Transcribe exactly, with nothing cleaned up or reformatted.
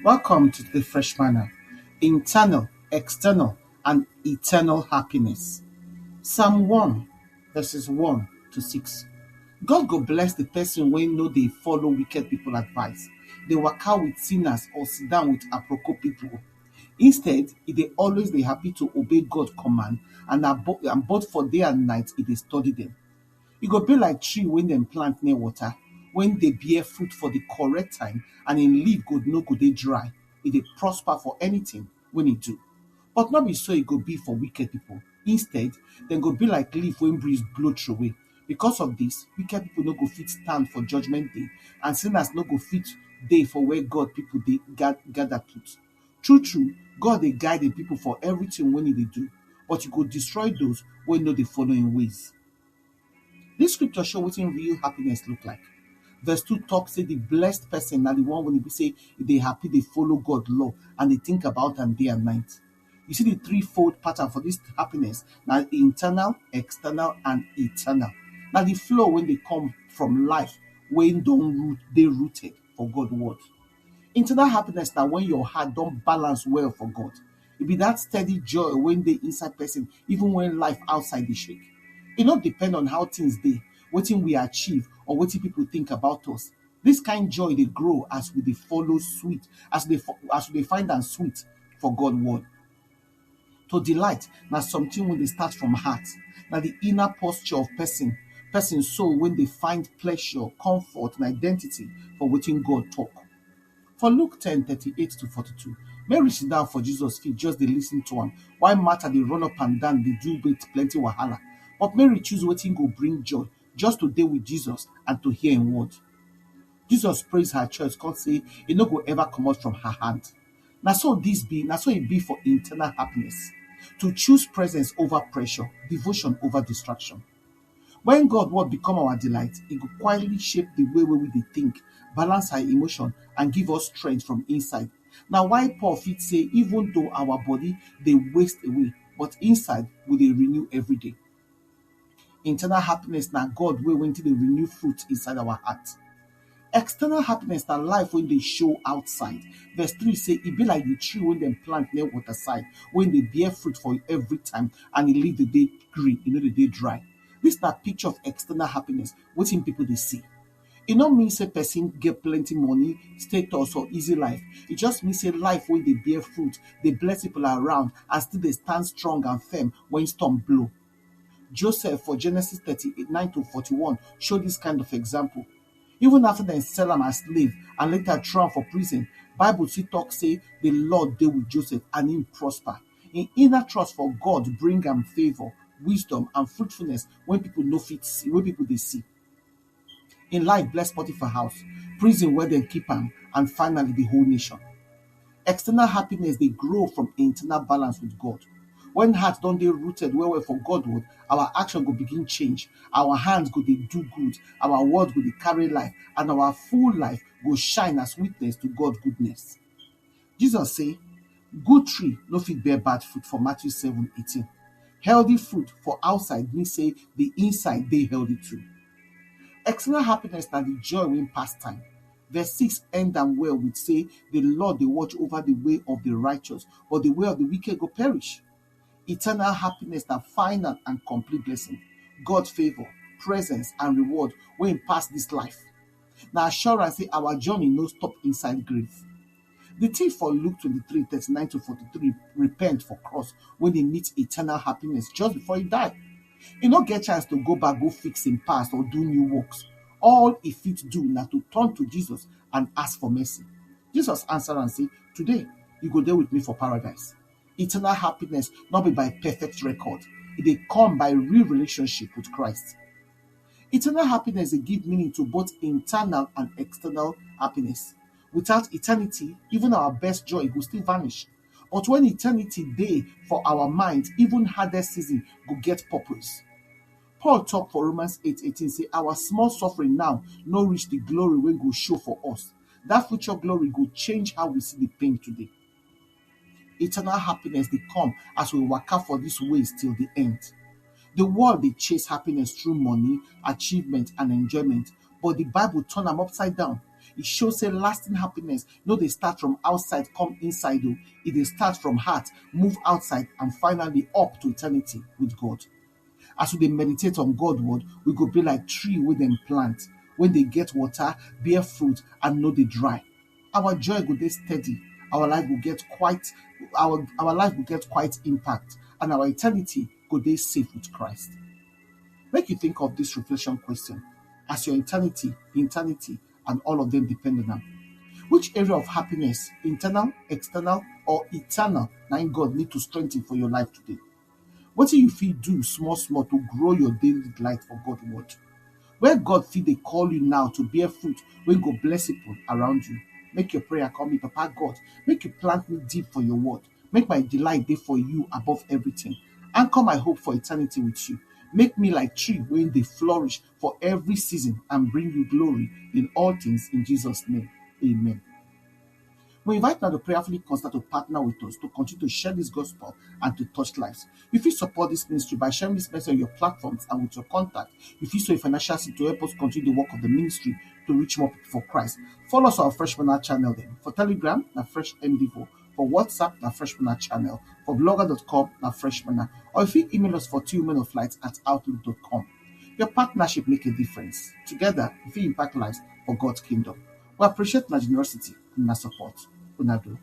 Welcome to the Fresh Manna. Internal, external, and eternal happiness. Psalm one, verses one to six. God go bless the person wey no dey follow wicked people advice, dey waka with sinners or sit down with aproko people. Instead, e dey always dey happy to obey God command and abo- and both for day and night e dey study them. E go be like tree wey dem plant near water, wey dey bear fruit for the correct time and im leaf go no go dey dry. E dey prosper for anything wey e do. But no be so e go be for wicked people. Instead, dem go be like leaf wey breeze blow throway. Because of this, wicked people no go fit stand for judgment day, and sinners no go fit dey for where God people dey ga- gather put. True true, God dey guide the people for everything wey e dey do, but e go destroy those wey no dey follow im ways. This scripture show wetin real happiness look like. Verse two talk say the blessed person na the one wey e be say e dey happy, dey follow God law and dey think about am day and night. You see the threefold pattern for this happiness: na internal, external, and eternal. Na the flow wey dey come from life wey don root dey rooted for God word. Internal happiness na when your heart don balance well for God. E be that steady joy wey dey inside person even when life outside dey shake. E no depend on how things dey, wetin we achieve, or wetin people think about us. This kind joy dey grow as we dey follow sweet, as we dey fo- as we dey find am sweet for God word. To delight na something wey dey start from heart. Na the inner posture of person, person soul wey dey find pleasure, comfort, and identity for wetin God talk. For Luke ten thirty-eight to forty-two, Mary sit down for Jesus feet, just dey listen to am, while Martha dey run up and down, dey do with plenty wahala. But Mary choose wetin go bring joy, just to dey with Jesus and to hear im word. Jesus praise her choice, come say e no go ever comot from her hand. Na so this be, na so e be for internal happiness. To choose presence over pressure, devotion over distraction. When God word become our delight, e go quietly shape the way wey we dey think, balance our emotion, and give us strength from inside. Na why Paul fit say, even though our body dey waste away, but inside we dey renew every day. Internal happiness na God wey wey dey renew fruit inside our heart. External happiness na life wey dey show outside. Verse three say e be like the tree wey dem plant near waterside, wey dey bear fruit for every time, and e leaf dey dey green, e no dey dey dry. This na picture of external happiness, wetin people dey see. E no mean say person get plenty money, status, or easy life. E just mean say life wey dey bear fruit, dey bless people around, and still dey stand strong and firm when storm blow. Joseph for Genesis thirty-nine to forty-one show this kind of example. Even after dem sell am as slave and later throw am for prison, Bible still talk say the Lord dey with Joseph and im prosper. Im inner trust for God bring am favour, wisdom, and fruitfulness wey people no fit see, wey people dey see. Im life bless Potiphar house, prison where dem keep am, and finally the whole nation. External happiness dey grow from internal balance with God. When heart don dey rooted well well for God word, our action go begin change. Our hands go dey do good, our word go dey carry life, and our full life go shine as witness to God goodness. Jesus say, good tree no fit bear bad fruit for Matthew seven eighteen. Healthy fruit for outside mean say the inside dey healthy too. External happiness na the joy wey pass time. Verse six end am well with say, the Lord dey watch over the way of the righteous, but the way of the wicked go perish. Eternal happiness na final and complete blessing. God favour, presence, and reward wey pass this life. Na assurance say our journey no stop inside grave. The thief for Luke twenty-three thirty-nine to forty-three repent for cross when he meet eternal happiness just before he die. He no get chance to go back, go fix him past or do new works. All he fit do na to turn to Jesus and ask for mercy. Jesus answer am say, today you go dey with me for paradise. Eternal happiness no be by perfect record. E dey come by real relationship with Christ. Eternal happiness dey give meaning to both internal and external happiness. Without eternity, even our best joy go still vanish. But when eternity dey for our mind, even hardest season go get purpose. Paul talk for Romans eight eighteen say, our small suffering now no reach the glory wey go show for us. That future glory go change how we see the pain today. Eternal happiness dey come as we waka for this ways till the end. The world dey chase happiness through money, achievement, and enjoyment, but the Bible turn am upside down. E show say lasting happiness no dey start from outside come inside o. E dey start from heart, move outside, and finally up to eternity with God. As we dey meditate on God word, we go be like tree wey dem plant, wey dey get water, bear fruit, and no dey dry. Our joy go dey steady. Our life go get quite our our life go get quite impact, and our eternity go dey safe with Christ. Make you think of this reflection question: as your eternity, eternity, and all of them depend on am, which area of happiness, internal, external, or eternal, na im God need to strengthen for your life today? Wetin you fit do small small to grow your daily delight for God word? Where God fit dey call you now to bear fruit wey go bless people around you. Make your prayer come be, Papa God, make you plant me deep for your word. Make my delight dey for you above everything. Anchor my hope for eternity with you. Make me like tree wey dey flourish for every season and bring you glory in all things, in Jesus' name. Amen. We invite now to prayerfully consider to partner with us to continue to share this gospel and to touch lives. You fit support this ministry by sharing this message on your platforms and with your contact. You fit sow a financial seed to help us continue the work of the ministry to reach more people for Christ. Follow us on our Fresh Manna channel then. For Telegram, na Fresh M D four. For WhatsApp, na Fresh Manna channel. For blogger dot com, na Fresh Manna. Or you fit email us for two men of light at outlook dot com. Your partnership make a difference. Together, we fit impact lives for God's kingdom. We appreciate una generosity and una support. Una do.